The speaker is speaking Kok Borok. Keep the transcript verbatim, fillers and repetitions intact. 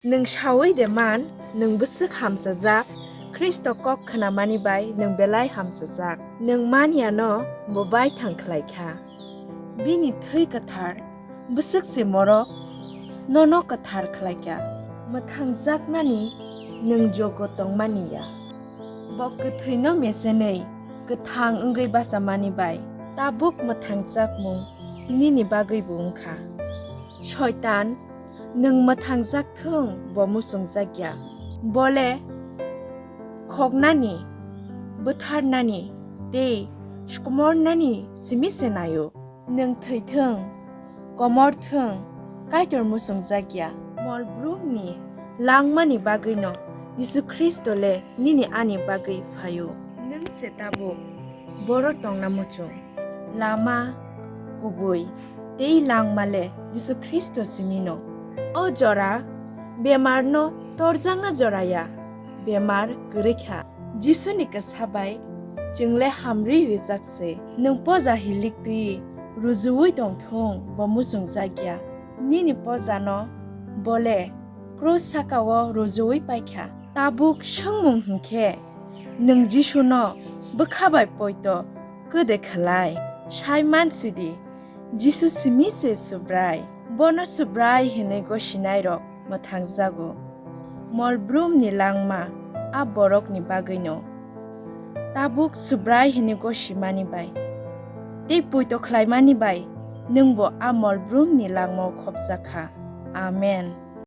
Nwng saui de man, nwng bwswk hamchajak, Khristo kok khnamani bai nwng belai hamchajak. Nwng man yano bo baithang khlai kha. Bini thwi kwthar bwswk se morok nono kwthar khlai kha. Mwthangjaknani nwng jogo tongmani ya. Bo kwthwino mesenwi kwthang wngwi bachamani bai tabuk mwthangjakmung nini bagwi bo wng kha. Soitan, nwng mwthangjak thung, bo muchungjak ya. Bo le khoknani, bwtharnani tei sukumornani simi se naio. Nwng thwi thung, komor thung, Kaitor muchungjak ya. Mol brumni langmani bagwino Jisu Khristo le nini ani bagwi phaio. Nwng se tabuk boro tongna muchung. Lama, kubui tei langma le Jisu Khristo simino. O jora bemarno torjakna jora ya, bemar kwrwi kha. Jisuni kwsa bai chwng le hamri rijak se. Nwng poja hilik twi rujuui tong thung, bo muchungjak ya. Nini pojano bo le krus saka-o rujuui pai kha. Tabuk swngmung hwn khe, nwng Jisuno bwkha bai poito kwde khlai? Sai man si di, Jisu simi se Subrai. Bono Subrai hwnwi gosinairok mwthangjago. Mol brumni langma a borokni bagwino. Tabuk Subrai hwnwi gosimani bai tei poito khlaimani bai nwngbo a mol brumni langmao khopjak kha. Amen.